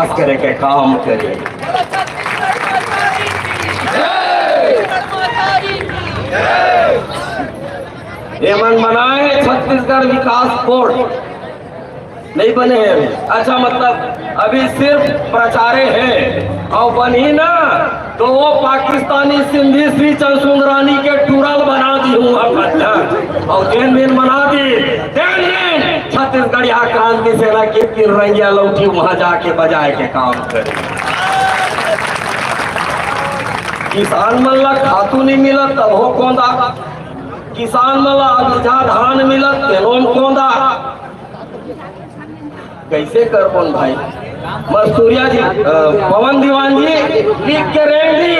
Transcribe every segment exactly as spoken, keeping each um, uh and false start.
विकास करे के काम करे। ये मन बनाए छत्तीसगढ़ विकास बोर्ड, नहीं बने हैं अभी। अच्छा, मतलब अभी सिर्फ प्रचारे है, और बनही ना तो वो पाकिस्तानी सिंधी श्री चंद्रसुंदरानी के टूरल बना दिहूं हम अध्यक्ष, और जेन दिन बना दी, तेन दिन छत्तीसगढ़िया क्रांति सेना के तिरंगिया लौठी वहां जाके बजाए के काम करे। किसान मन ला खातू नहीं मिलत तब हो कोंदा, किसान मन ला बीजा धान मिलत तेनो म कोंदा। कैसे करबोन भाई? मस्तूरिया जी, अ, पवन दीवान जी लिख के रेंग दी,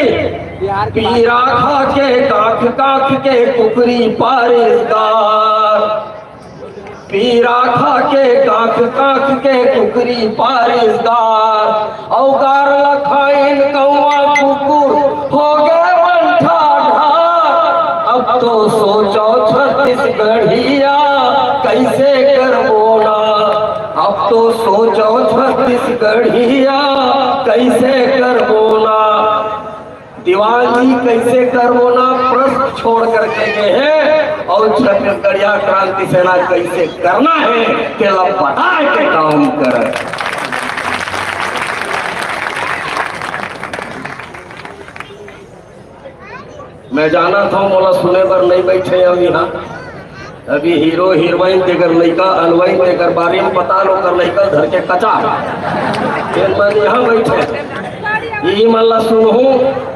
पीरा खा के काख काख के कुकरी पारिसदार, पीरा खा के काख काख के कुकरी पारिसदार, अउ गार लखाइन कौआ कुकुर हो गए मन ठाढ़ार। अब तो सोचो छत्तीसगढ़िया कैसे करबो ना, अब तो सोचो छत्तीसगढ़िया कैसे करबो ना। दीवान जी कैसे करबो ना प्रश्न छोड़ करके गए हैं, और छत्तीसगढ़िया क्रांति सेना कैसे करना है तेला बताए के काम कर। मैं जानत हूं मोला सुने बर नहीं बैठे अभी, हां अभी हीरो हीरोइन तेकर लइका अनवाइन तेकर बारे में पता लो कर लइका धर के कचा। तेन मन यहां बैठे, ई मन ला सुनहूं,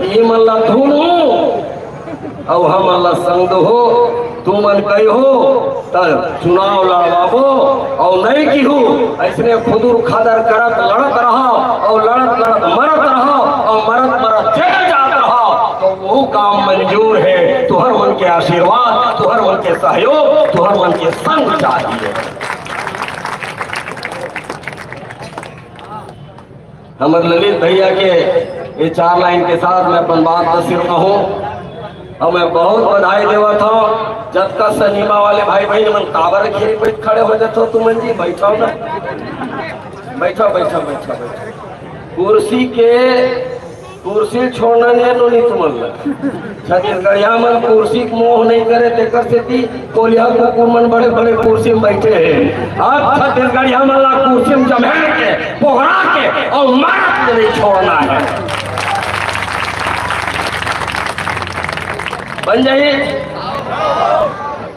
ई मन ला धुनहूं, अउ हमन ला संग दो। तुमन कहिहू त चुनाव लड़वाबो, अउ नहीं किहू अइसने खुदुर खादर करत लड़त रहा, अउ लड़त लड़त मरत रहा, अउ मरत मरत जेल जात रहा, तो वो काम मंजूर है। तुहर मन के आशीर्वाद, तुहर मन के सहयोग, तुहर मन के संग चाहिए। हमर ललित भैया के ये चार लाइन के साथ मैं अपन बात ला सिर कहूं, अउ मैं बहुत बधाई देवत हूं। जतका सिनेमा वाले भाई बहिन मन काबर घेरी बैठ खड़े हो जात हो तुमन जी, बैठो ना, बैठो, बैठो, बैठो, बैठो। कुर्सी के, कुर्सी छोड़ना नहीं है, नोनी तुमन ला। छत्तीसगढ़िया मन कुर्सी के मोह नहीं करे, तेकर सेती कोलिया कुकुर मन बड़े बड़े कुर्सी में बैठे हैं। अब छत्तीसगढ़िया मन ला कुर्सी में जमेड़ के, पोहरा के और मार के नहीं छोड़ना है। बन जाइए,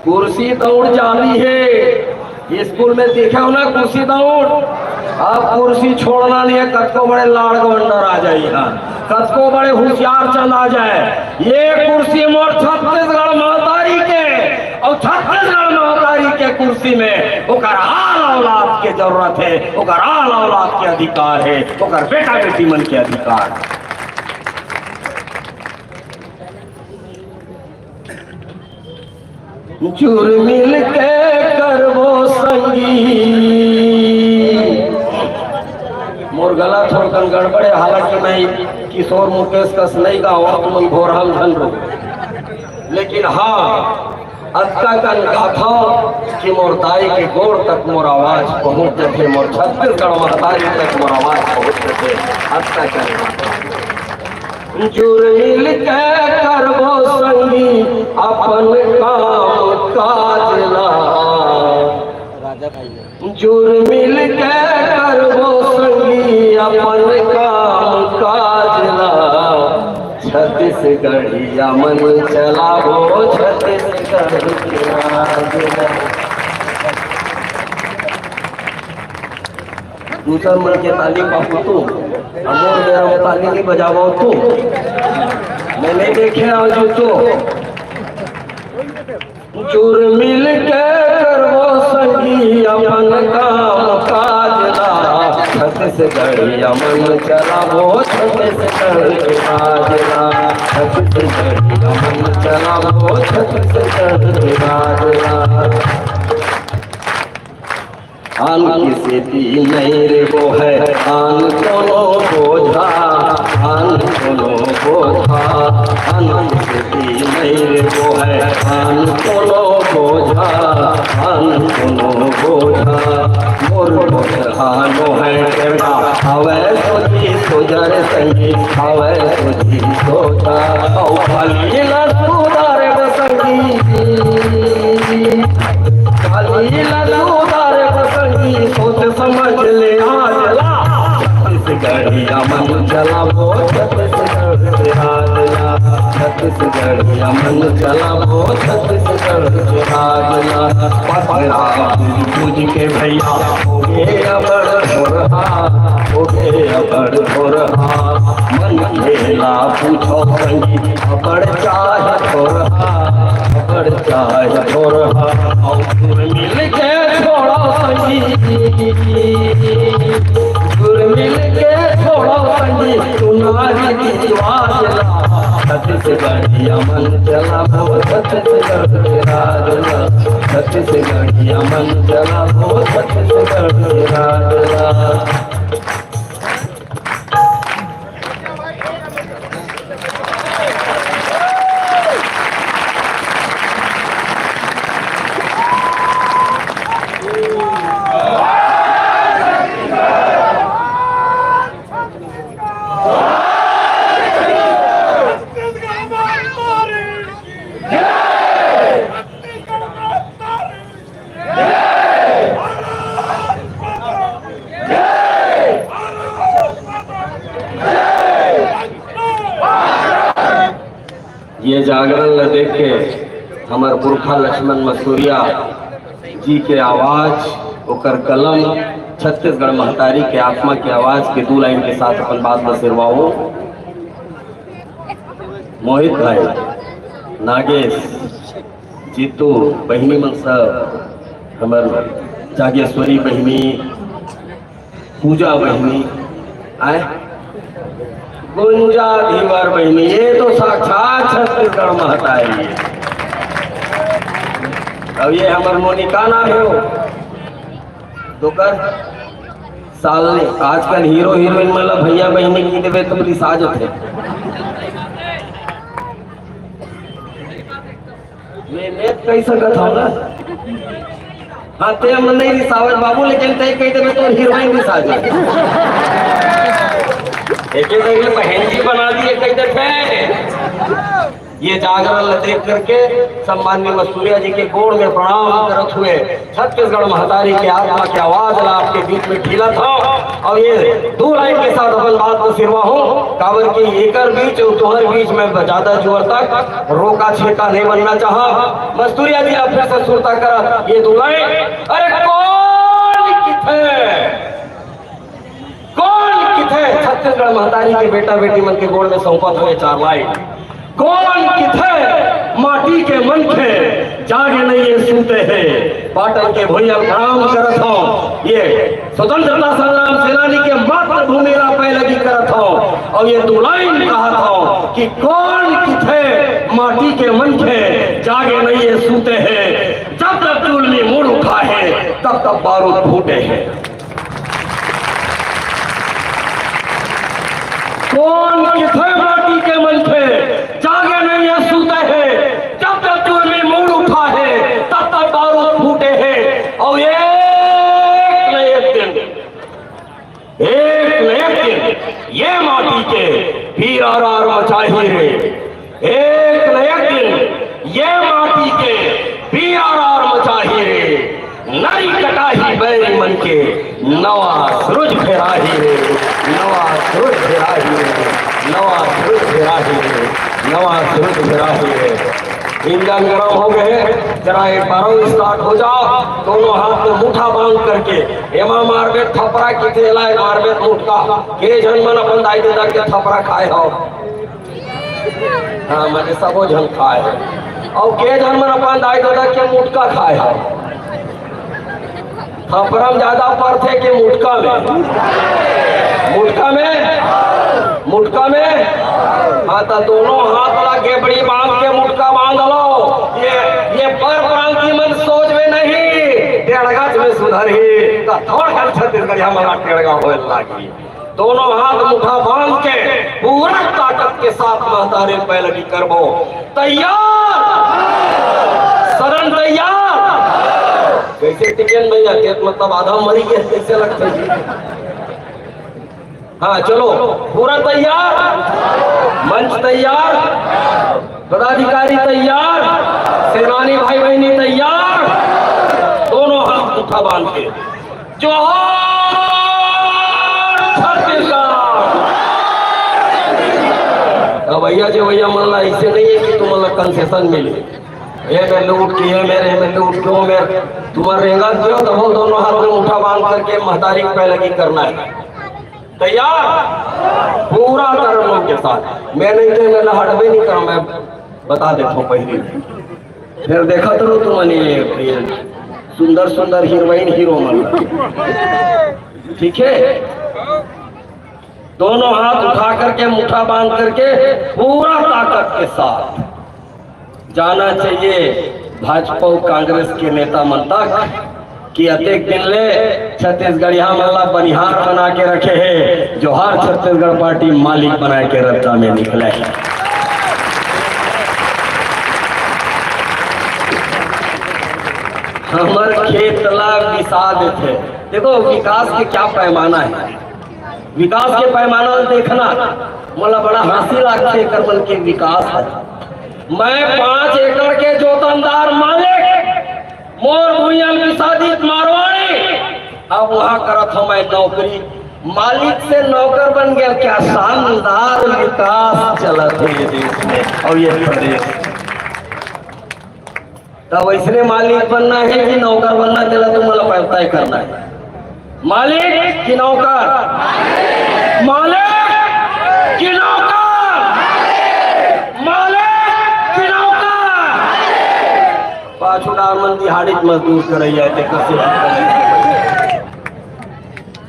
कुर्सी दौड़ जाली है। स्कूल में देखे हो ना कुर्सी दौड़, अब कुर्सी छोड़ना नहीं है। कतको बड़े लाड़ गवंडर आ जाए, हां कतको बड़े होशियार चंद आ जाए, ये कुर्सी मोर छत्तीसगढ़ महतारी के, और छत्तीसगढ़ महतारी के कुर्सी में ओकर आल औलाद के जरूरत है, ओकर आल औलाद के अधिकार है, ओकर बेटा बेटी मन के अधिकार है। जुर मिल के करबो संगी। मोर गला थोड़कन गड़बड़े, हालांकि मैं किशोर मुकेश कस नहीं गावत, तुमन घोरहल झन रो। लेकिन हां, अतका कन गाथव कि मोर दाई के गोड़ तक मोर आवाज पहुंच जथे, मोर छत्तीसगढ़ महतारी तक मोर आवाज पहुंच जथे। अतका कन गाथव। जुर मिल के करबो संगी अपन काम काज ला। जुर मिल के करबो संगी अपन काम काज ला। छत्तीसगढ़िया मन चलाबो छत्तीसगढ़ के राज ला। दूसर मन के ताली पाबो तू, हमर बेरा में ताली नहीं बजाबो तू। मैं नहीं देखे आज तू। जुर मिल के करबो संगी अपन काम काज ला। छत्तीसगढ़िया मन चलाबो छत्तीसगढ़ के राज ला। छत्तीसगढ़िया मन चलाबो छत्तीसगढ़ के राज ला। आन के सेती नहीं रे वो है आन कोनो बोझा, आन कोनो बोझा। आन के सेती नहीं रे वो है आन कोनो बोझा। अन कोनो बोझा, मोर बोझा नो है टेढ़ा, आवे सोझी सोझा रे संगी, आवे सोझी सोझा। औ खाली ला सुधारे बसंगी, खाली ला सुधारे बसंगी, सोच समझ ले आज ला। छत्तीसगढ़िया मन चलाबो, छत्तीसगढ़ के राज ला। छत्तीसगढ़िया मन चलाबो, छत्तीसगढ़ के राज ला। पकड़ा पूज पूज के भैया, होगे अबड़ भोरहा, होगे अबड़ भोरहा। मन खेला पूछो संगी, अबड़ चाहे थोरहा, अबड़ चाहे थोरहा। और सुर मिल के छोड़ो संगी, सुर मिल के छोड़ो संगी, तुम्हारी दीवार ला। छत्तीसगढ़िया मन चलाबो, छत्तीसगढ़ के राज ला। छत्तीसगढ़िया मन चलाबो, छत्तीसगढ़ के राज ला। ये जागरण ल देख के हमर पुरखा लक्ष्मण मसूरिया जी के आवाज, ओकर कलम, छत्तीसगढ़ महतारी के आत्मा के आवाज के दू लाइन के साथ अपन बात ल सिरवाहूं। मोहित भाई, नागेश, जीतू, बहिनी मन सब, हमर जागेश्वरी बहिनी, पूजा बहिनी, आय, गुंजा धीवर बहिनी, ये तो साक्षात छत्तीसगढ़ महतारी है। अब ये हमर मोनिका नाम हे वो, दोकर साल आजकल हीरो हीरोइन मन ला भैया बहिनी कहि देबे तो रिसा जथे। मैं, मैं कहि सकत हंव ना। हाँ, ते मन नहीं रिसावत बाबू, लेकिन ते कहि देबे तो हीरोइन रिसा जाए। एके जगह बहन जी बना दिए कहि देथे। ये जागरण ल देख करके सम्माननीय मसूरिया जी के गोड़ में प्रणाम करत हुए छत्तीसगढ़ महतारी के आत्मा के आवाज ला आपके बीच में ढीलत हंव। और ये दू लाइन के साथ अपन बात को सिरवाहूं, काबर कि एकर बीच और तोहर बीच में ज्यादा जुवर तक रोका छेका नहीं बनना चाहा। मस्तूरिया जी, आप फिर से सुरता करा ये दू लाइन। अरे कौन किथे, कौन किथे छत्तीसगढ़ महतारी के बेटा बेटी मन के गोड़ में सौंपत हुए चार लाइन। कौन किथे माटी के मनखे, जागे नहीं ये सूते हे। पाटन के भुइयां प्रणाम करत हंव। ये स्वतंत्रता संग्राम सेनानी के मातृभूमि ला पैलगी करत हंव। और ये दू लाइन कहत हंव कि कौन किथे माटी के मनखे, जागे नहीं ये सूते हे। जब तक जुल्मी मुड़ उठा हे, तब तक बारूद फूटे हे। कौन किथे माटी के मनखे, जागे नहीं ये सूते हे। जब तक जुल्मी मुड़ उठा हे, तब तक बारूद फूटे हे। और एक न एक दिन, एक न एक दिन ये माटी के पीरा रार मचाही रे। एक न एक दिन ये माटी के पीरा रार मचाही रे। नरी कटाही बैरी मन के नवा सूरज फेराही रे, नवा सूरज फेराही रे, नवा सूरज फेराही रे, नवा सूरज फेराही रे। इंजन गरम हो गए, जरा एक बार और स्टार्ट हो जाओ। दोनों हाथ में मुठा बांध करके एमा मारबे थपरा किथे, एला मारबे मुटका। के झन मन अपन दाई ददा के थपरा खाए हो? हाँ, मने सबो झन खाए हे। अउ के झन मन अपन दाई ददा के मुटका खाए हे? थपरा में ज्यादा परथे के मुटका में? मुटका में? मुटका में? हाँ, त दोनों हाथ ला गेबड़ी बांध के मुटका बांध लो। ये, ये पर प्रांति मन सोच में नहीं, टेड़गच में सुधरही। त थोड़ कन छत्तीसगढ़िया मन ला टेड़गा होए लागी। दोनों हाथ मुठा बांध के पूरा ताकत के साथ महतारी पैलगी करबो। तैयार? शरण तैयार? कैसे टिकेन भैया? के मतलब आधा मरी गया, कैसे लगता है? हाँ, चलो, पूरा तैयार, मंच तैयार, पदाधिकारी तैयार, सेनानी भाई बहनी तैयार, दोनों हाथ मुट्ठा बांध के जोहार छत्तीसगढ़। अब भैया जो भैया मन ला ऐसे नहीं है कि तुम लोग कंसेशन मिले, ये मेरे लूट की, ये मेरे में लूट क्यों मेरे, तुम्हारे रेंगा क्यों? तो वो दोनों हाथ में मुट्ठा बांध करके महतारी की पैलगी करना है। तैयार? पूरा कर्म के साथ। मैं नहीं थे, मैं हटबे नहीं करूं, मैं बता देता हूं पहले। फिर देखा तो तुमने ये, ये सुंदर सुंदर हीरोइन हीरो मन, ठीक है? दोनों हाथ उठा करके, मुट्ठा बांध करके, पूरा ताकत के साथ जाना चाहिए भाजपा और कांग्रेस के नेता मन तक कि अतेक दिन ले छत्तीसगढ़िया मन ला बनिहार बना के रखे हे, जोहार छत्तीसगढ़ पार्टी मालिक बना के रद्दा में निकले। हमर खेत ला बिसा देथे। देखो, विकास के क्या पैमाना है, विकास के पैमाना देखना। मोला बड़ा हंसी लागथे एकर मन के विकास है। मैं पांच एकड़ के जोतनदार मालिक, मोर भुइयां बिसादिस मारवाड़ी, अब वहां करत हूं मैं नौकरी। मालिक से नौकर बन गया, क्या शानदार विकास चलत है ये देश में और ये प्रदेश। तब इसने मालिक बनना है कि नौकर बनना, तेला तुम लोग तय करना है। मालिक कि नौकर? मालिक कि नौकर? मालिक कि नौकर? पाछू डार मन दिहाड़ी मजदूर करे जाए थे, कसे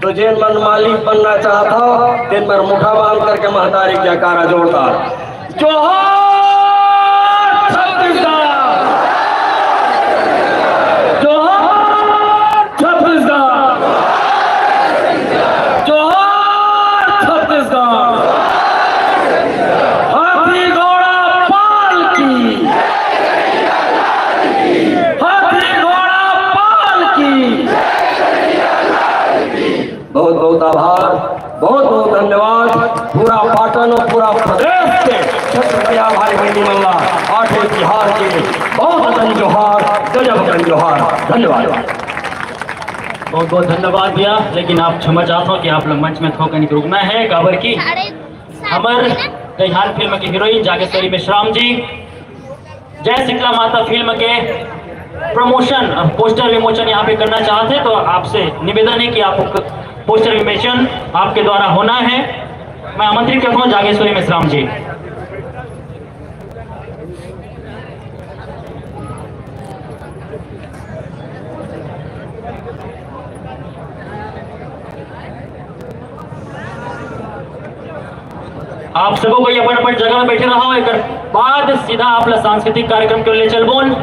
तो जेन मन मालिक बनना चाहत हो, तेन मन मुठा बांध करके महतारी के जयकारा जोरदार। जोहार छत्तीसगढ़, जोहार छत्तीसगढ़, जोहार छत्तीसगढ़। हाथी घोड़ा पाल की, हाथी घोड़ा पाल की। बहुत बहुत आभार, बहुत बहुत धन्यवाद पूरा पाटन और पूरा प्रदेश के छत्तीसगढ़िया भाई बहनी मन ला आठे बिहार के बहुत अकन जोहार, गजब अकन जोहार। धन्यवाद। बहुत बहुत धन्यवाद भैया, लेकिन आप क्षमा चाहत हो कि आप लोग मंच में थोकन रुकना है, काबर की हमर दईहान फिल्म के हीरोइन जागेश्वरी मेश्राम जी जय शीतला माता फिल्म के प्रमोशन और पोस्टर विमोचन यहाँ पे करना चाहते हैं, तो आपसे निवेदन है कि आप पोस्टर विमोचन आपके द्वारा होना है। मैं आमंत्रित करता हूँ जागेश्वरी मेश्राम जी। आप सबो कोई अपन अपन जगह में बैठे रहो, एक बाद सीधा आप ला सांस्कृतिक कार्यक्रम के ले चलबोन।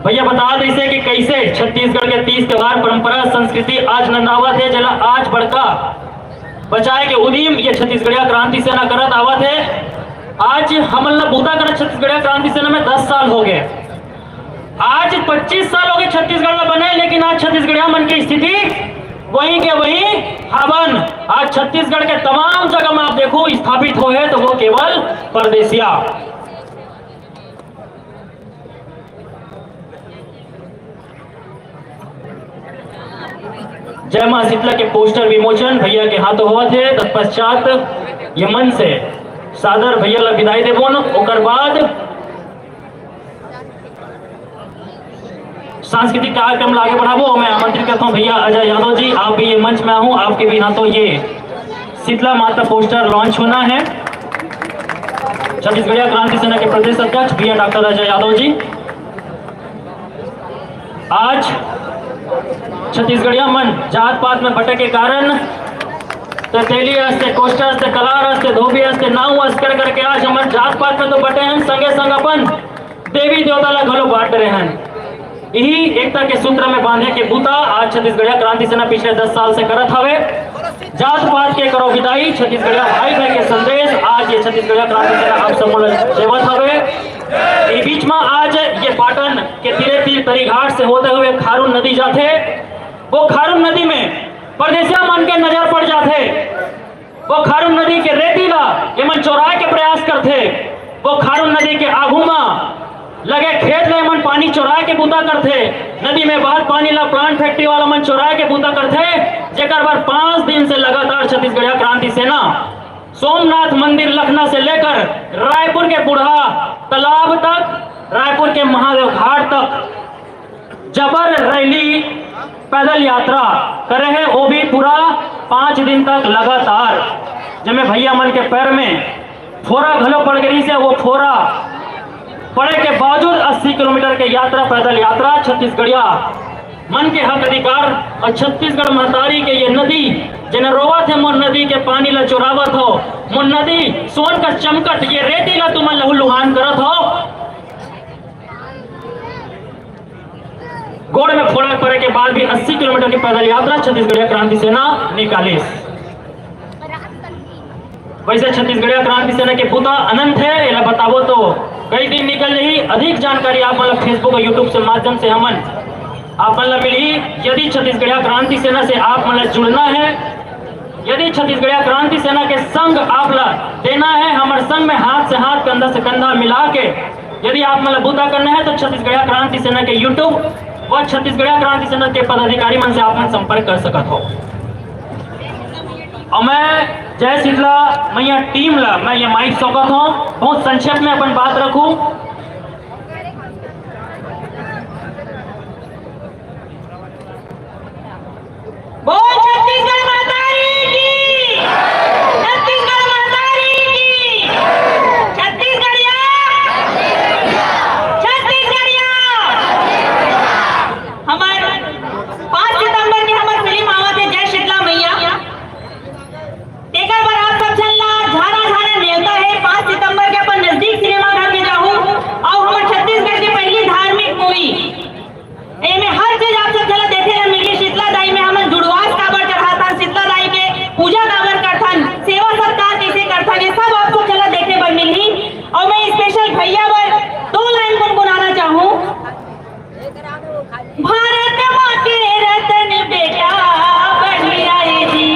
भैया बता दे इसे कि कैसे छत्तीसगढ़ के तीज त्योहार, परंपरा, संस्कृति आज नंदावत है, जेला आज बड़का बचाए के उदीम ये छत्तीसगढ़िया क्रांति सेना करत आवत है। आज हमन ला बूता करत छत्तीसगढ़िया क्रांति सेना में दस साल हो गए। आज पच्चीस साल हो गए छत्तीसगढ़ में बने, लेकिन आज छत्तीसगढ़िया मन की स्थिति वहीं के वहीं हवन। आज छत्तीसगढ़ के तमाम जगह में आप देखो स्थापित हो है तो वो केवल परदेसिया। जय मां शीतला के पोस्टर विमोचन भैया के हाथों होवत है। तत्पश्चात ये मंच से सादर भैया ला विदाई देबोन। ओकर बाद सांस्कृतिक कार्यक्रम ला आगे बढ़ाबो। मैं आमंत्रित करता हूँ भैया अजय यादव जी, आप भी ये मंच में आहू, आपके भी हाथों ये शीतला माता पोस्टर लॉन्च होना है। छत्तीसगढ़िया क्रांति सेना के प्रदेश अध्यक्ष भैया डॉक्टर अजय यादव जी। आज छत्तीसगढ़िया मन जात पात में बटे के कारण तेली हंसते, कोष्टा हंसते, कलार हंसते, धोबी हंसते, नाऊ हंस कर करके आज हमन जात पात में तो बटे हैं, संगे संग अपन देवी देवता ला घलो बांट रहे हैं। यही एकता के सूत्र में बांधे के बूता आज छत्तीसगढ़िया क्रांति सेना पिछले दस साल से करत हवे। जात पात के करो विदाई, छत्तीसगढ़िया भाई भाई के संदेश आज ये छत्तीसगढ़िया क्रांति सेना आप सब ला देवत हवे। ये बीच में आज ये पाटन के तीरे तीर तरीघाट से होते हुए खारून नदी जाथे। वो खारून नदी में परदेसिया मन के नजर पड़ जाथे। वो खारून नदी के रेती ला ये मन चोराए के प्रयास करथे। वो खारून नदी के आगू मा लगे खेत ले मन पानी चोराए के बूता करथे। नदी में बहत पानी ला प्लांट फैक्ट्री वाला मन चोराए के बूता करथे, जेकर बर पांच दिन से लगातार छत्तीसगढ़िया क्रांति सेना सोमनाथ मंदिर लखना से लेकर रायपुर के बूढ़ा तालाब तक, रायपुर के महादेव घाट तक जबर रैली, पैदल यात्रा करे हे, वो भी पूरा पांच दिन तक लगातार, जेमे भैया मन के पैर में फोरा घलो पड़ गई से, वो फोरा पड़े के बावजूद अस्सी किलोमीटर के यात्रा, पैदल यात्रा छत्तीसगढ़िया मन के हक अधिकार और छत्तीसगढ़ महतारी के ये नदी, जेने रोवत हे, "मोर नदी के पानी ला चोरावत हो, मोर नदी सोन का चमकत, ये रेती ला तुमन लहू लुहान करत हो।" गोड़ में फोड़ा पड़े के बाद भी अस्सी किलोमीटर की पैदल यात्रा छत्तीसगढ़िया क्रांति सेना निकालिस। वैसे छत्तीसगढ़िया क्रांति सेना के बूता अनंत हे, एला बताबो तो कई दिन निकल जाही। अधिक जानकारी आप मन ला Facebook और YouTube से माध्यम से हमन आप मन ला मिलही। यदि छत्तीसगढ़िया क्रांति सेना से आप मन ला जुड़ना हे, यदि छत्तीसगढ़िया क्रांति सेना के संग आप ला देना हे, हमर संग में हाथ से हाथ, कंधा से कंधा मिला के यदि आप मन ला बूता करना हे, तो छत्तीसगढ़िया क्रांति सेना के YouTube व छत्तीसगढ़िया क्रांति सेना के पदाधिकारी मन से आप मन संपर्क कर सकत हो। और मैं जय शीतला मैया टीम ला मैं ये माइक सौंपत हूँ। बहुत संक्षेप में अपन बात रखूं। बोल छत्तीसगढ़ महतारी की, छत्तीसगढ़ महतारी की, छत्तीसगढ़िया, छत्तीसगढ़िया। हमर पाँच सितंबर के हमर फिल्म आवत हे जय शीतला मैया। तेकर बर आप सब झन ला झारा झारा नेवता हे। पाँच सितंबर के अपन नजदीक सिनेमा घर में जाहू अउ हमर छत्तीसगढ़ के पहली धार्मिक मूवी। एमे हर चीज आप सब झन ला देखे ला मिलही। शीतला दाई में हमन जुड़वास काबर चढ़ाथन, शीतला दाई के पूजा काबर करथन, सेवा सत्कार कइसे करथन, ये सब आप सब झन ला देखे बर मिलही। अउ मैं स्पेशल भैया बर दो लाइन गुनगुनाना चाहूँ। भारत माँ के रतन बेटा बढ़िया है जी,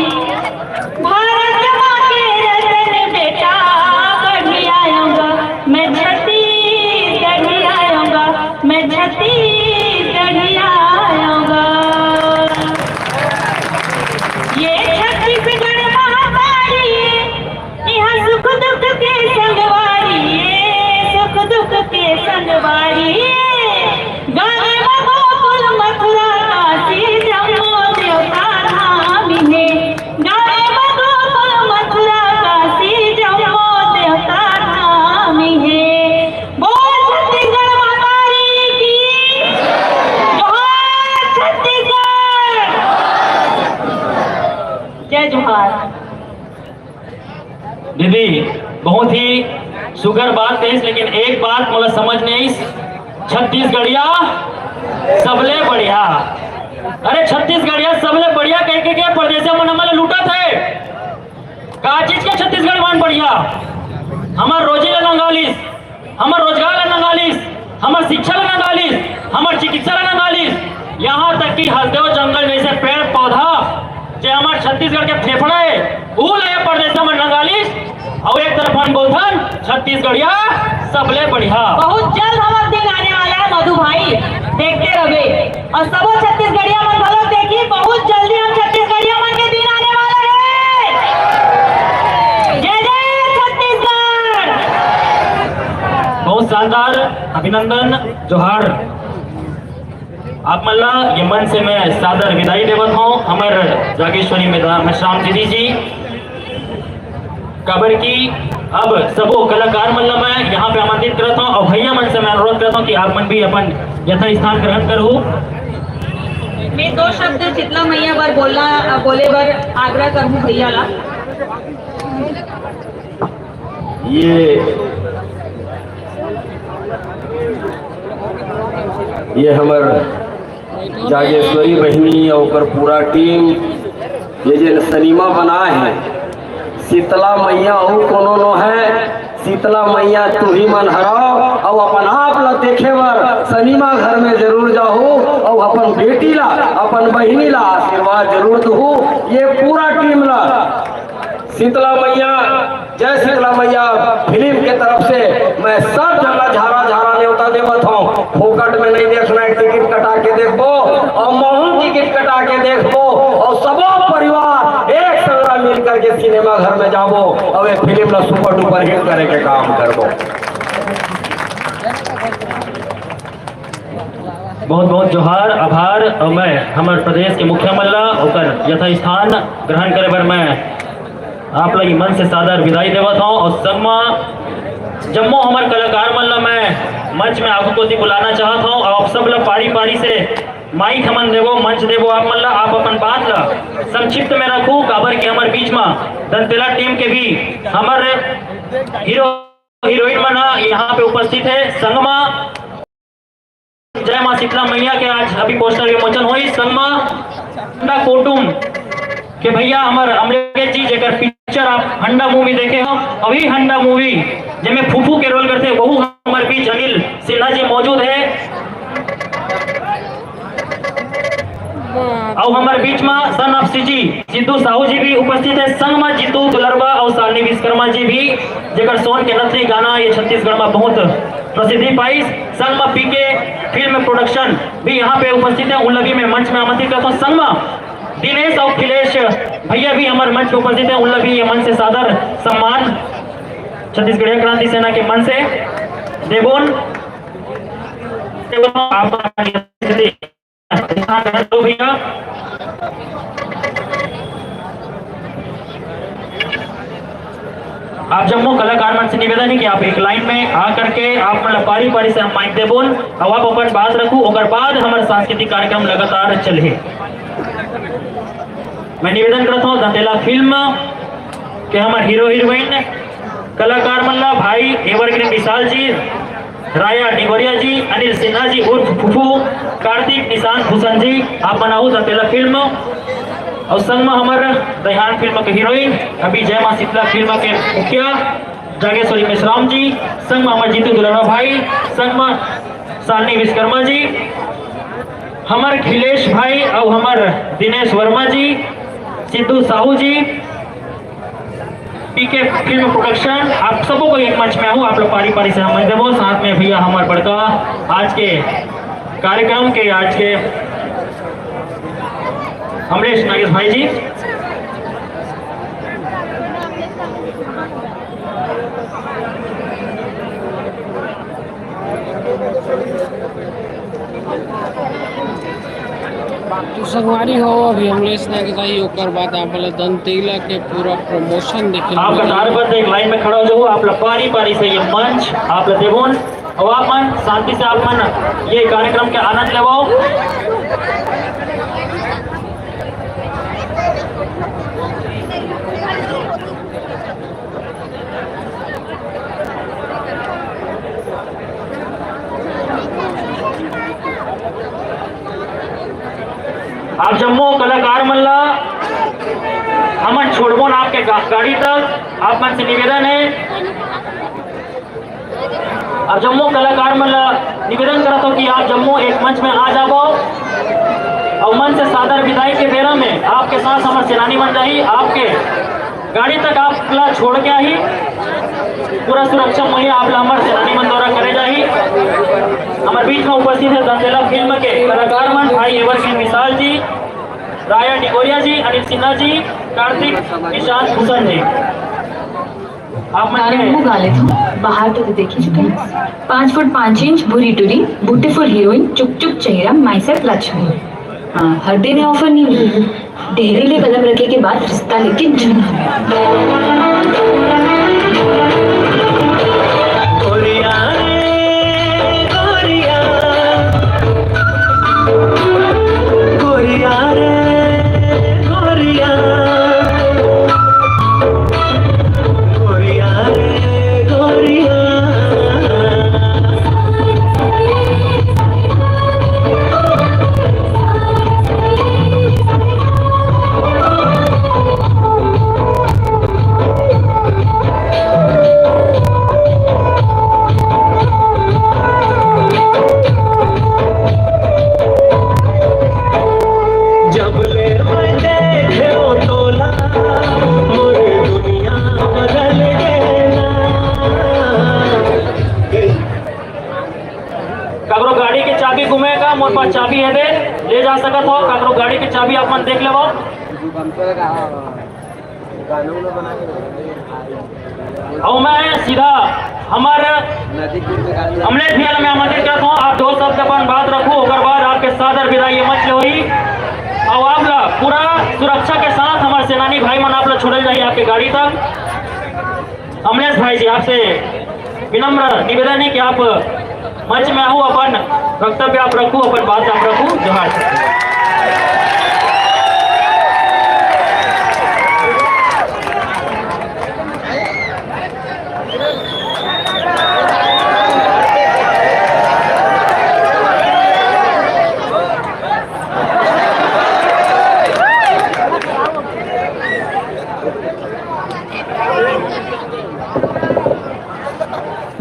भारत माँ के रतन बेटा बढ़िया आऊंगा, मैं छत्तीसगढ़ आऊंगा, मैं छत्तीसगढ़ आऊंगा। ये छत्तीसगढ़ महातारी, यहाँ सुख दुख के संगवारी, ये सुख दुख के संगवारी। गाँव में गोकुल मथुरा काशी जम्मो देवता धाम हे, गाँव में गोकुल मथुरा काशी जम्मो देवता धाम हे। बोल छत्तीसगढ़ महतारी की, जोहार छत्तीसगढ़, जय जोहार। दीदी, बहुत ही सुघर बात कहिस, लेकिन एक बात मोला समझ नहीं आइस, छत्तीसगढ़िया सबले बढ़िया। अरे, छत्तीसगढ़िया सबले बढ़िया कह के के परदेसिया मन हमन ला लूटत हे? का चीज के छत्तीसगढ़ मन बढ़िया? हमर रोजी ला नंगालिस, हमर रोजगार ला नंगालिस, हमर शिक्षा ला नंगालिस, हमर चिकित्सा ला नंगालिस, यहाँ तक कि हसदेव जंगल जैसे पेड़ पौधा, जे हमर छत्तीसगढ़ के फेफड़ा हे, ऊ ला ये परदेस मन नंगालिस। अउ एक तरफ हम बोलथन, छत्तीसगढ़िया सबले बढ़िया। बहुत जल्द हमर दिन आने वाला है मधु भाई, देखते रहे। अउ सबो छत्तीसगढ़िया मन घलोक देखी, बहुत जल्दी हम छत्तीसगढ़िया मन के दिन आने वाला है। जय जय छत्तीसगढ़। बहुत शानदार, अभिनंदन, जोहार। आप मन ला ये मन से मैं सादर विदाई देवत हूँ, हमर जागेश्वरी मेधा-, मेश्राम दीदी जी। काबर कि अब सबो कलाकार मन ला मैं यहाँ पे आमंत्रित करत हूँ अउ भैया मन से मैं अनुरोध करत हूँ कि आप मन भी अपन यथा स्थान ग्रहण करहू। मैं दो शब्द शीतला मैया बर बोलना, बोले बर आग्रह करहूँ भैया ला। ये, ये हमर जागेश्वरी बहिनी अउ ओकर पूरा टीम, ये जे सिनेमा बनाए हे, शीतला मैया अउ कोनो नो हे, शीतला मैया तुही मन हरव, अउ अपन आप ला देखे बर सिनेमा घर में जरूर जाहू, अउ अपन बेटी ला, अपन बहिनी ला आशीर्वाद जरूर दूहू। ये पूरा टीम ला शीतला मैया, जय शीतला मैया फिल्म के तरफ से मैं सब जगह झारा झारा न्योता देवत हूँ। फोकट में नहीं देखना है, टिकट कटा के देखबो, अउ महू टिकट कटा के देखबो, अउ सबो परिवार एक संगरा मिल करके सिनेमा घर में जाबो, अउ ये फिल्म ला सुपर डुपर हिट करे के काम करबो। बहुत बहुत जोहार, आभार। अउ मैं हमर प्रदेश के मुखिया मन ला ओकर यथास्थान ग्रहण करे बर मैं आप ला ये मंच से सादर विदाई देवत हूँ। अउ संगमा जम्मो हमर कलाकार मन ला मैं मंच में आगू कोती बुलाना चाहत हूँ। अउ आप सब ला पारी पारी से माइक हमन देबो, मंच देबो आप मन ला। आप अपन बात ला संक्षिप्त में रखू, काबर कि हमर बीच में दंतेला टीम के भी हमर हीरो हीरोइन मन ह यहाँ पे उपस्थित है। संगमा जय माँ शीतला मैया के आज अभी पोस्टर विमोचन होई। संगमा हंडा कोटुम के भैया हमर अमलेश जी, जेकर पिक्चर आप हंडा मूवी देखे हो, अभी हंडा मूवी जेमे फूफू के रोल करते, वहू हमर बीच अनिल सिन्हा जी मौजूद है। अउ हमर बीच में son of CG Siddhu Sahu ji भी उपस्थित है, संग में जीतू दुलरवा अउ सालनी विश्वकर्मा जी भी, जेकर सोन के नथनी गाना ये छत्तीसगढ़ में बहुत प्रसिद्धि पाइस। संग में पीके फिल्म प्रोडक्शन भी यहाँ पे उपस्थित है, उन ला भी मैं मंच में आमंत्रित करता हूँ। संग में दिनेश अउ अखिलेश भैया भी हमर मंच पे उपस्थित है, उन ला भी ये मंच से सादर सम्मान छत्तीसगढ़िया क्रांति सेना के मंच से देबोन। आप भैया, आप जम्मो कलाकार मन से निवेदन है कि आप एक लाइन में आ करके आप मन ला पारी पारी से हम माइक देबोन, अउ आप अपन बात रखू, ओकर बाद हमर सांस्कृतिक कार्यक्रम लगातार चलही। मैं निवेदन करत हूँ दंतेला फिल्म के हमर हीरो हीरोइन कलाकार मन ला, भाई एवरग्रीन विशाल जी, राया डिगोरिया जी, अनिल सिन्हा जी उर्फ फूफू, कार्तिक, निशांत भूषण जी, आप मन आहू दंतेला फिल्म। अउ संग में हमर दहियान फिल्म के हीरोइन, अभी जय माँ शीतला फिल्म के मुखिया जागेश्वरी मेश्राम जी, संग में हमर जीतू दुलारा भाई, संग में सालनी विश्वकर्मा जी, हमर खिलेश भाई अउ हमर दिनेश वर्मा जी, सिद्धू साहू जी, पीके फिल्म प्रोडक्शन, आप सबो को एक मंच में आहू, आप लोग पारी पारी से हम देबो। साथ में भैया हमर बड़का आज के कार्यक्रम के आज के अमलेश नागेश भाई जी। तो संगवारी हो, अभी अमलेश नागेश आई, ओकर बाद आप वाला दंतेला के पूरा प्रमोशन देखे आप कतारबद्ध एक लाइन में खड़ा हो जाओ, आप ला पारी पारी से ये मंच आप ला देबोन, अउ आप मन शांति से आप मन ये कार्यक्रम के आनंद लेवाओ। आप जम्मो कलाकार मन ला हमन छोड़बो ना आपके गा-, गाड़ी तक। आप मन से निवेदन है, आप जम्मो कलाकार मन ला निवेदन करत हो कि आप जम्मो एक मंच में आ जाबो। अउ मंच से सादर विदाई के बेरा में आपके साथ हमर सेनानी मन रही, आपके गाड़ी तक आप ला छोड़ के आही। पूरा सुरक्षा मुहैया आप ला हमर सेनानी मन द्वारा करे जाही। हमर बीच में उपस्थित है दंतेला फिल्म के कलाकार मन, भाई एवरग्रीन विशाल जी, राया डिगोरिया जी, अनिल सिन्हा जी, कार्तिक, निशांत भूषण जी। आप मन के मुंह गाले थू, बाहर तो देखी चुके हैं। पाँच फुट पाँच इंच भूरी टुरी, ब्यूटीफुल हीरोइन, चुक चुक चेहरा, माई सेल्फ लक्ष्मी। हाँ, हर दिन ये ऑफर नहीं मिली। डेहरी ले कलम रखे के बाद रिश्ता लेके जुनून। गोरिया रे, गोरिया, गोरिया रे, गोरिया, गोरिया रे, गोरिया। दे, ले जा सकत हो, काकरो गाड़ी के चाबी आप मन देख लेवो। अउ मैं सीधा हमर अमलेश भैया ला मैं आमंत्रित करत हूँ, आप दो शब्द अपन बात रखू, ओकर बाद आपके सादर विदाई ये मंच ले होही। अउ आप ला पूरा सुरक्षा के साथ हमर सेनानी भाई मन आप ला छोड़ल जाही आपके गाड़ी तक। अमलेश भाई जी, आपसे विनम्र निवेदन है कि आप मंच में आहू, अपन वक्तव्य आप रखू, अपन बात आप रखू। जोहार।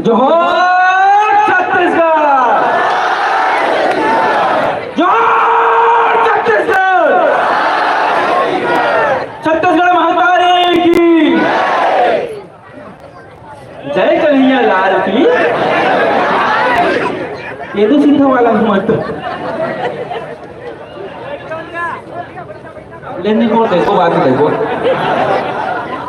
जोहार छत्तीसगढ़, जोहार छत्तीसगढ़, छत्तीसगढ़ महतारी की जय, कन्हैया लाल की। ये तो सीधा वाला मत। लेने को देखो, बात देखो।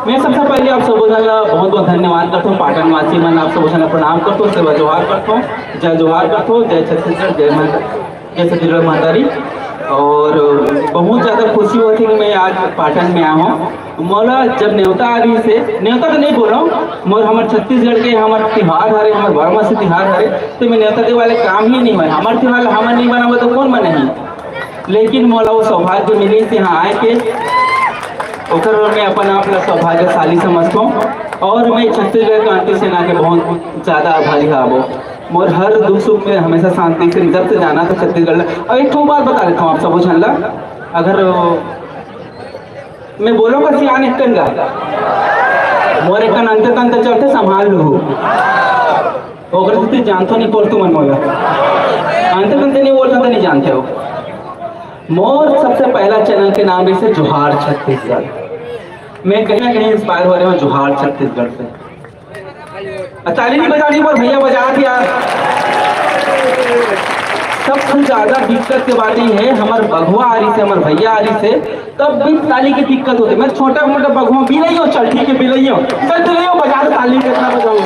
मैं सबसे पहले आप सबो झन ला बहुत बहुत धन्यवाद करता हूँ, पाटन वासी मन आप सबो झन ला प्रणाम करता हूँ, सेवा जोहार करता हूँ, जय जोहार करता हूँ, जय छत्तीसगढ़, जय माता, जय छत्तीसगढ़ महतारी। और बहुत ज़्यादा खुशी होती है कि मैं आज पाटन में आया हूँ। मोला जब नेवता आ रही से, नेवता तो नहीं बोल रहा हूँ, मोर हमर छत्तीसगढ़ के हमर तिहार हरे, हमर बारहमासी तिहार हरे, तो मैं नेवता दे वाले काम ही नहीं हुआ। हमर तिहार ला हमर नहीं बनाबो तो कौन बनाही? लेकिन मोला वो सौभाग्य मिली से यहाँ आए के, ओकर मैं अपन आप ला सौभाग्यशाली समझता हूँ। और मैं छत्तीसगढ़ क्रांति सेना के बहुत ज़्यादा आभारी हाबो। मोर हर दुख सुख में हमेशा शांति से जब से जाना था छत्तीसगढ़ ला। और एक ठो बात बता देता हूँ आप सबो झन ला, अगर मैं बोलूँगा सियान एक कन गा, मोर एक कन अंते तंते चलते, संभाल लू। ओकर से जानतो नहीं पड़तू मन मोला। अंते तंते नहीं बोलता तो नहीं जानते हो। मोर सबसे पहला चैनल के नाम है से जोहार छत्तीसगढ़। मैं कहीं ना कहीं इंस्पायर हो रहे हूँ जोहार छत्तीसगढ़ से। आ, ताली नहीं बजानी पर भैया बजा दिया। सबसे ज्यादा दिक्कत के बात ये है, हमार बघवा आ रही से, हमार भैया आ रही से, तब भी ताली की दिक्कत होती है। मैं छोटा मोटा बघवा भी नहीं हो, चल ठीक है, भी नहीं हो, चल भी नहीं हो, बजा दो ताली, कितना बजाऊं?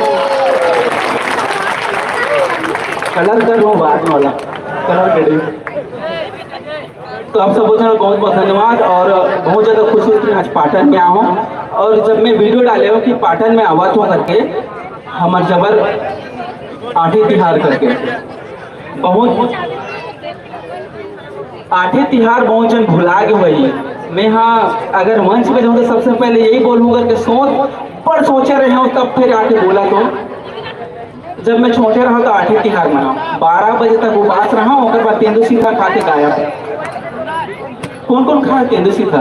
कलर कर रहा हूँ बाद में वाला, कलर कर। तो आप सबको बहुत बहुत धन्यवाद और बहुत ज़्यादा खुशी हुई कि मैं आज पाटन में आया हूँ। और जब मैं वीडियो डाले हूँ कि पाटन में आवा तो करके, हमर जबर आठे तिहार करके, बहुत आठे तिहार बहुत जन भुला गे भाई। मैं हाँ अगर मंच पे जाऊँ तो सबसे पहले यही बोलूँ करके सोच पर सोचे रहे हूँ, तब फिर आके बोला तो जब मैं छोटे रहा तो आठे तिहार मना, बारह बजे तक उपास रहा, ओकर बाद तेंदू सीधा खा के गायब। कौन कौन खा तेंदू सीधा?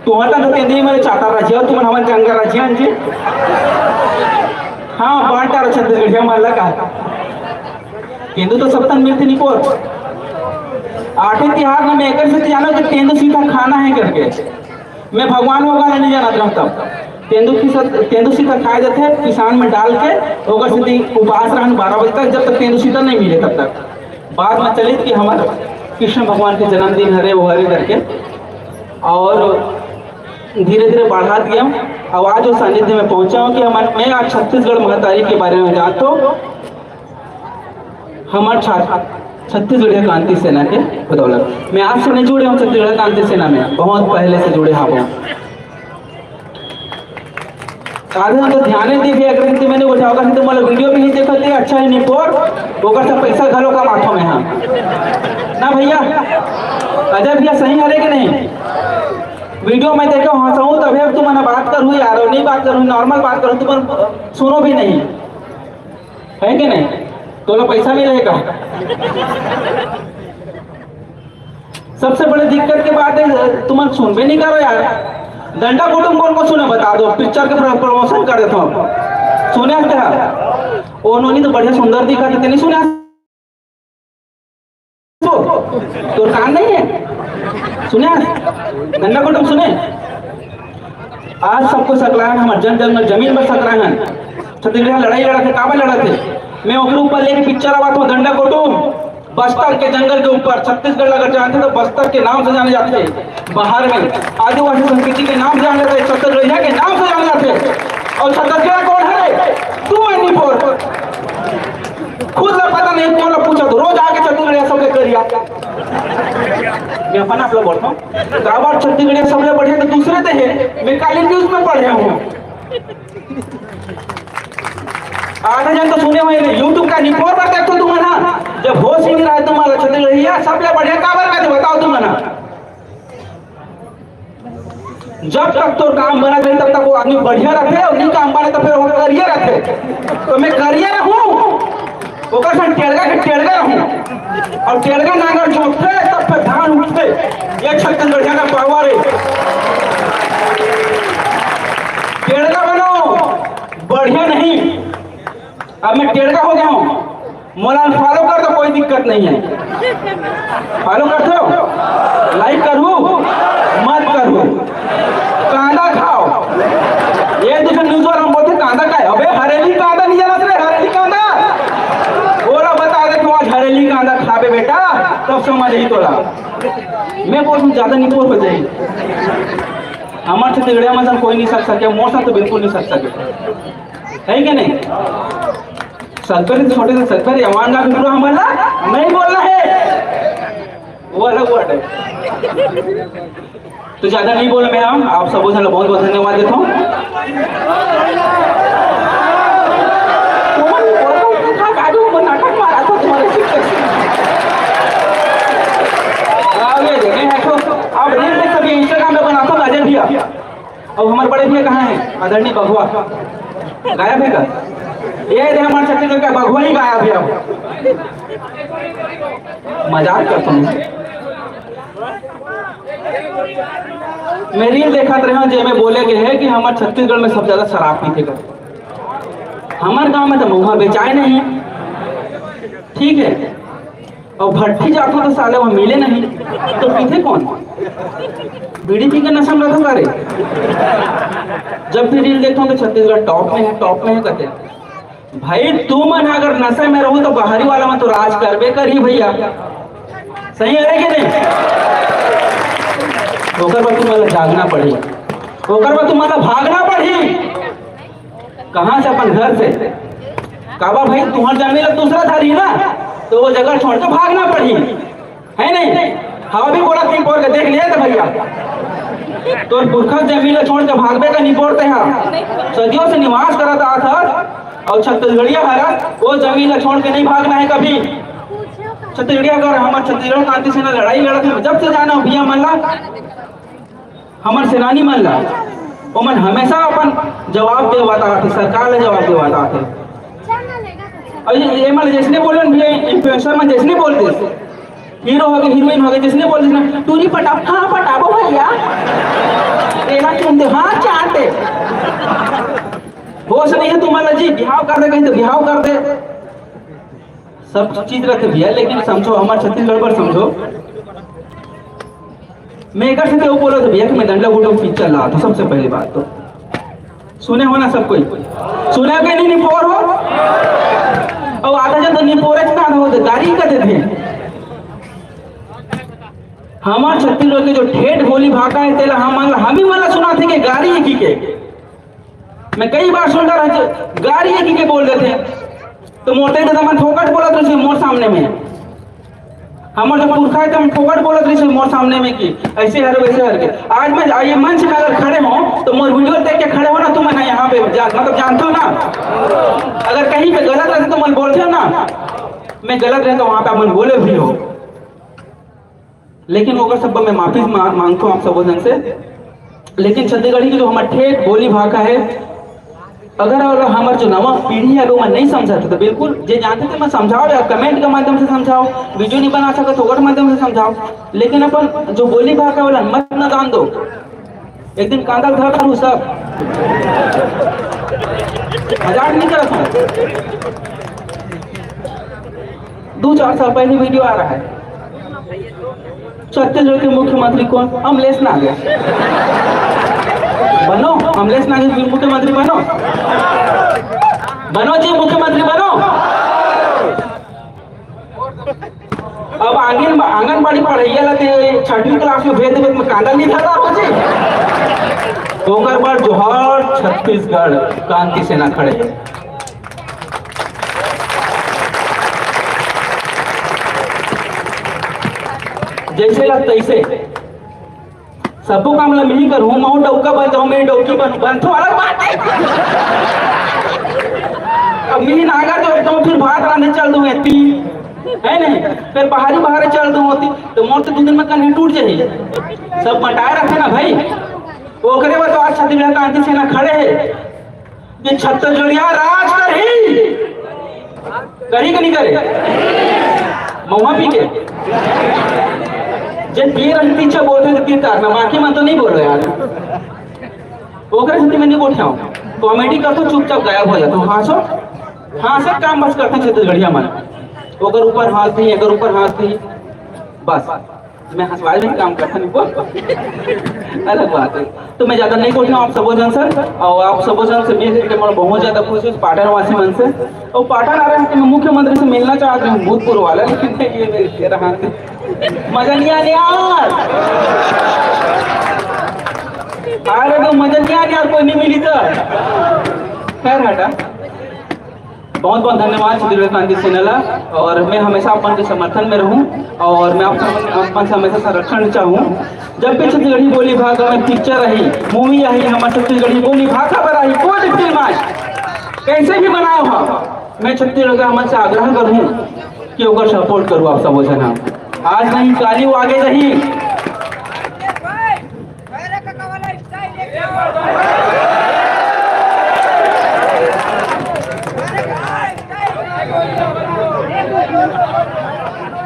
तुम्हारा तो तेंदू ही मेरे चाहता रजिया, तुम हमारे जंगल रजिया जी। हाँ, बांटा रहा छत्तीसगढ़िया मन लगा। तेंदू तो सब तन मिलते निकोर। आठे तिहार में मैं एकर से जाना कि तेंदू सीधा खाना है करके। मैं भगवान भगवान नहीं जानत रहूं तब। तेंदू की सत-, तेंदू सीधा खाए जाते हैं, पिसान में डाल के, ओकर से दिन उपास रहन बारह बजे तक, जब तक तेंदू सीधा नहीं मिले तब तक। बाद में चलित कि हमारे कृष्ण भगवान के जन्मदिन हरे, वो हरे करके, और धीरे धीरे बढ़ा दिया। अब आज वो सानिध्य में पहुंचा हूँ कि हमारे, मैं आज छत्तीसगढ़ महतारी के बारे में जानता हूँ। हमर छा-, छत्तीसगढ़िया क्रांति सेना के बदौलत मैं आज से नहीं जुड़े हूँ छत्तीसगढ़ क्रांति सेना में, बहुत पहले से जुड़े हाँ। आधे हम तो ध्यान नहीं दिए, अगर तो मैंने उठाओ कर तो मतलब वीडियो भी नहीं देखा थे, अच्छा ही नहीं पोर, ओकर से पैसा घलो कमाथो मैं हाँ। ना भैया, अजय भैया सही हरे कि नहीं? वीडियो में देखो हंसाऊं तभी अब तुम बात करूँ यार, नहीं बात करूँ, नॉर्मल बात करूँ, तुम सुनो भी नहीं। है कि नहीं? तोला पैसा मिलेगा। सबसे बड़ी दिक्कत की बात है, तुम सुनबे नहीं करो यार। डंडा कुटुम कौन को सुने बता दो, पिक्चर के प्र-, प्रमोशन कर देता हूँ। सुने हस तेहा? ओ नोनी तो बढ़िया सुंदर दिखा थे, नहीं सुने हस? तो, तो कान नहीं है? सुने हस? डंडा कुटुम सुने? आज सबको सकलाहन, हमर जन जन में जमीन पर सकलाहन। छत्तीसगढ़ लड़ाई लड़ा थे, काबर लड़ा थे? मैं ओकरे ऊपर लेके पिक्चर आवा था, डंडा कुटुम। बस्तर के जंगल के ऊपर छत्तीसगढ़ अगर जानथे तो बस्तर के नाम से जाने जाथे। बाहर में आदिवासी संस्कृति के नाम से जाने जाथे, छत्तीसगढ़िया के नाम से जाने जाथे। और छत्तीसगढ़ कौन है रे? तू है निपोर। खुद ला पता नहीं, कौन ला पूछा तो रोज आके छत्तीसगढ़िया सबले करिया। मैं अपन आप लोग बोलता हूँ, काबर छत्तीसगढ़िया सबले बढ़िया तो दूसरे ते है। मैं काली न्यूज में पढ़े हूँ। आधा जन तो सुने हुए हैं, YouTube का निपोर पर देखो तुम है ना, जब होश ही नहीं रहा तुम्हारा छत्तीसगढ़िया सबले बढ़िया काबर का बताओ तुम है ना। जब तक तोर काम बनत रही तब तक वो आदमी बढ़िया रहथे, और नहीं काम बने तो फिर वो करिया रहथे। तो मैं करिया रहूं, ओकर संग टेड़गा के टेड़गा रहूं, और टेड़गा नांगर जोतथे तब फिर धान उठथे। ये छत्तीसगढ़िया का पावर है। टेड़गा बनो, बढ़िया नहीं। अब मैं टेड़गा हो गया हूँ, मोला फॉलो कर दो, कोई दिक्कत नहीं है। फॉलो कर दो, लाइक करू, मत करू, कांदा खाओ। एक दूसरे न्यूज वाला हम बोलते कांदा खाए, अबे हरेली कांदा नहीं जाना रे, हरेली कांदा। ओला बता दे तू आज हरेली कांदा खाबे बेटा, तब समझ ही तोला। मैं बोलूँ ज्यादा नहीं बोल बजाई। हमारे छत्तीसगढ़िया में कोई नहीं सक सके, मोर साथ तो बिल्कुल नहीं सक सके, है कि नहीं? सगभर छोटे से सगभर अमान का भी पूरा हमला नहीं बोलना है, वो अलग वर्ड है। तो ज्यादा नहीं बोल मैं, हम आप सबों से बहुत बहुत धन्यवाद देता हूँ। तुम्हारे ऊपर तो उठा काजू को नाटक मारा था तुम्हारे सिर पे। हाँ, ये देखे हैं तो आप रील देख सभी Instagram में बनाता हूँ राजन भैया। अब हमारे बड़े भैया कहाँ हैं? आदरणीय बघवा गायब है का? ये दे हमारे छत्तीसगढ़ का बघवा ही गायब है। अब मजाक करता हूँ। मैं रील देखत रहे हूँ जेमे बोले के है कि हमारे छत्तीसगढ़ में सब ज्यादा शराब पीथे कर। हमारे गांव में तो महुआ बेचाए नहीं, ठीक है, और भट्ठी जाथो तो साले वहाँ मिले नहीं, तो पीथे कौन? बीड़ी पी के नशा में रहथो का रे? जब भी रील देखता हूँ तो छत्तीसगढ़ टॉप में है, टॉप में है कहते हैं। भाई तुमन अगर नशे में रहो तो बाहरी वाला मन तो राज करबे करही भैया, सही है कि नहीं? ओकर बर तुम्हारा जागना पड़ही, ओकर बर तुम्हारा भागना पड़ही। कहाँ से? अपन घर से। काबर भाई, तुम्हार जमीन ला दूसरा धरही ना, तो वो जगह छोड़ के भागना पड़ही, है नहीं? हम भी बोलत हन निपोर के, देख लिया था भैया, तोर पुरखा जमीन ला छोड़ के भागबे का निपोर ते हा? सदियों से निवास करत आत हस, और छत्तीसगढ़िया हरस, वो जमीन ला छोड़ के नहीं भागना है कभी। छत्तीसगढ़िया अगर हमार छत्तीसगढ़ क्रांति सेना लड़ाई लड़त है, जब से जाना भैया मन ला, हमर सेनानी मन ला, ओमन हमेशा अपन जवाब देवत आथे, सरकार ला जवाब देवत आथे। और ये, ये मन जैसने बोलन भैया, इन्फ्लुएंसर मन जैसने बोल देस, हीरो हो गए, हीरोइन हो गए, जैसने बोल देस ना, "टूरी पटाओ", "हाँ, पटाबो भैया।" तेरा क्यों दे, "हाँ, चाहते।" होश नहीं है तुम्हारा जी, बिहाव कर दे कहीं तो बिहाव कर दे। सब चीज रखे भैया, लेकिन समझो, हमारे छत्तीसगढ़ पर समझो। मैं एक से तो बोला था भैया कि मैं डंडा गुटो पिक्चर ला, तो सबसे पहली बात तो सुने हो ना सब कोई? सुने हो कि नहीं, निपोर हो? और आधा जन तो निपोरे का हो, तो गारी का देते हैं। हमारे छत्तीसगढ़ के जो ठेठ बोली भाखा है, तेला हम, हम ही वाला सुना थे कि गारी है की के। मैं कई बार सुन रहा हूँ, गारी है की के बोल देते हैं। तो मोटे तो मन फोकट बोलत रहिस मोर सामने में। हमर जो पुरखा है, तो फोकट बोलत रहिस मोर सामने में कि ऐसे हर, वैसे हर के। आज मैं ये मंच में अगर खड़े हो, तो मोर वीडियो देख के खड़े हो ना, तुम ना यहाँ पे जा-, मतलब जानते हो ना, अगर कहीं पे गलत रहते तो मन बोलते हो ना, मैं गलत रहता वहाँ पे मन बोले भी हो। लेकिन ओकर सब मैं माफी मा-, मांगता हूँ आप सबों जन से। लेकिन छत्तीसगढ़ी की जो हमार ठेठ बोली भाखा है, अगर, अगर हमार जो नवा पीढ़ी है, वो मैं नहीं समझाते, तो बिल्कुल जे जानते थे, मैं समझाओ या कमेंट के माध्यम से समझाओ, वीडियो नहीं बना सके तो ओकर माध्यम से समझाओ, लेकिन अपन जो बोली भाखा वाला मत ना जान दो। एक दिन कांदा धर डालू सब। मजाक नहीं करत हूँ। दो चार साल पहले वीडियो आ रहा है, छत्तीसगढ़ के मुख्यमंत्री कौन? अमलेश नागर। बनो, अमलेश नागर मुख्यमंत्री बनो, बनो जी, मुख्यमंत्री बनो। अब आंगन, आंगनबाड़ी पढ़इया ला ते छठवीं क्लास में भेज देबे, त कांदा नहीं धरदार हो जी। ओकर बाद जोहार छत्तीसगढ़, क्रांति सेना खड़े हे। जैसे ला तैसे। सबो काम ला मिही करहूँ, महूँ डौका बन जाऊँ, मेरी डौकी बन, बन तो अलग बात है। अब मिही नागर जो एकदम फिर भात रांधे चल दूँ एती, है नहीं? फिर बाहरी बाहरे चल दूँ होती, तो मोर तो दू दिन में कन्हे टूट जाही। सब बटाए रखे ना भाई। ओकरे बाद तो आज छत्तीसगढ़ क्रांति सेना खड़े हे। ये छत्तीसगढ़िया राज करही, करही कि नहीं करे? महुआ पी के जे पिए रही, पीछे बोलते तो तीन तार में, बाकी मन तो नहीं बोलो यार। ओकरे सेती मैं नहीं बोलता हूँ, कॉमेडी कर तो चुपचाप गायब हो जाता हूँ। हाँसो, हाँसो काम बस करते छत्तीसगढ़िया मन। ओकर ऊपर हाथ नहीं, एकर ऊपर हाथ नहीं, बस। मैं हंसवाए में काम करता नहीं, बोल। अलग बात है। तो मैं ज्यादा नहीं बोलता हूँ आप सबो जन से, और आप सबो जन से मिल के मोर बहुत ज्यादा खुशी है पाटन वासी मन से। और पाटन आ रहे हैं तो मैं मुख्यमंत्री से मिलना चाहती हूँ, भूतपूर्व वाला, लेकिन ये मेरे के रहा मजा नहीं आने यार। अरे तो मजा नहीं आने यार, कोई नहीं मिली तो। खैर हटा। बहुत बहुत धन्यवाद छत्तीसगढ़ क्रांति सेना ला, और मैं हमेशा अपन के समर्थन में रहूं, और मैं आप सब, अपन से हमेशा संरक्षण चाहूं। जब भी छत्तीसगढ़ी बोली भाखा में पिक्चर रही, मूवी रही, हमारे छत्तीसगढ़ी बोली भाखा पर रही, कोई भी फिल्म आए, कैसे भी बनाओ हो, मैं छत्तीसगढ़ का मन से आग्रह करूं कि ओकर सपोर्ट करूं आप सब जना। आज नहीं काली, वो आगे रही।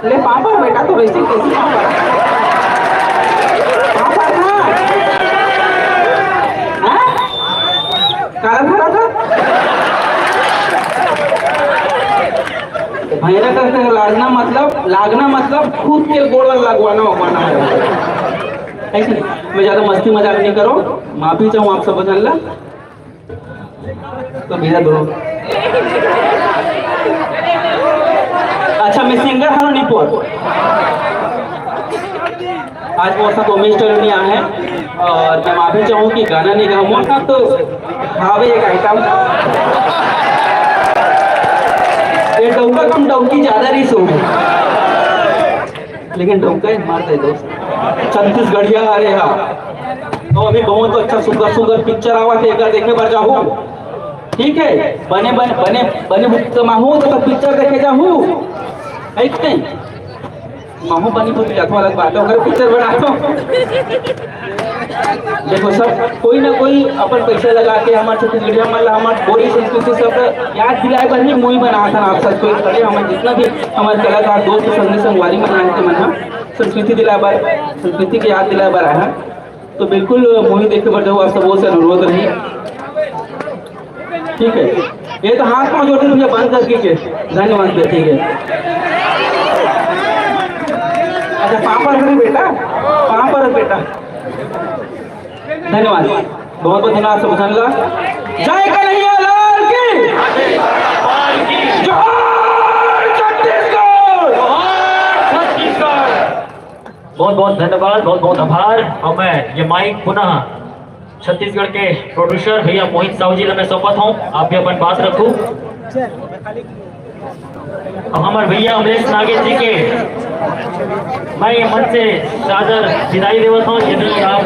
ले पापड़ बेटा, तो वैसे कैसे पापड़? पापड़ ना। हाँ? कारण भरा था? भैया कहते हैं, लागना मतलब, लागना मतलब खुद के गोड़ लगवाना, उगवाना है। है कि नहीं? मैं ज्यादा मस्ती मजाक नहीं करो, माफी चाहूँ आप सब जन ला। तो भैया दो। अच्छा, मैं सिंगर हूँ, नहीं पोर। आज मोर साथ उमेश टोनी आए हैं, और मैं माफी चाहूँ कि गाना नहीं गाऊँ। मोर साथ तो हावे एक आइटम। ये डौका कम डौकी ज्यादा रही सो। लेकिन डौका ही मार दे दोस्त। छत्तीसगढ़िया आ रहे हा। तो अभी बहुत अच्छा सुगर सुगर पिक्चर आवा थे, एकर देखे बर जाहू। ठीक है, बने बने बने बने बुक कमाहू तो पिक्चर देखे जाहू। है कि नहीं? महू पानी पूरी जात वाला बात है, ओकर पिक्चर बना दो। देखो सब, कोई ना कोई अपन पैसा लगा के हमारे छत्तीसगढ़िया मन ला, हमारे बोली संस्कृति सब याद दिलाए बर ही मूवी बना था। आप सब कोई खड़े, हमारे जितना भी हमारे कलाकार दोस्त, संगी संगवारी मन आए थे मन, हाँ, संस्कृति दिलाए बर, संस्कृति के याद दिलाए बर आए हैं। तो बिल्कुल मूवी देखे बर जाओ, आप सबों से अनुरोध रही। ठीक है, ये तो हाथ पाँव जोड़ के भैया बंद कर दीजिए। धन्यवाद भैया, ठीक है। अच्छा, पाँव पर रख बेटा, पाँव पर रख बेटा। धन्यवाद, बहुत बहुत धन्यवाद सब धन ला। जय कन्हैया लाल की, जोहार छत्तीसगढ़। बहुत बहुत धन्यवाद, बहुत बहुत आभार। और मैं ये माइक पुनः छत्तीसगढ़ के प्रोड्यूसर भैया मोहित साहू जी ला मैं सौंपत हूँ, आप भी अपन बात रखू। अब हमारे भैया अमलेश नागेश जी के मैं ये मंच से सादर विदाई देवत हूँ। यदि आप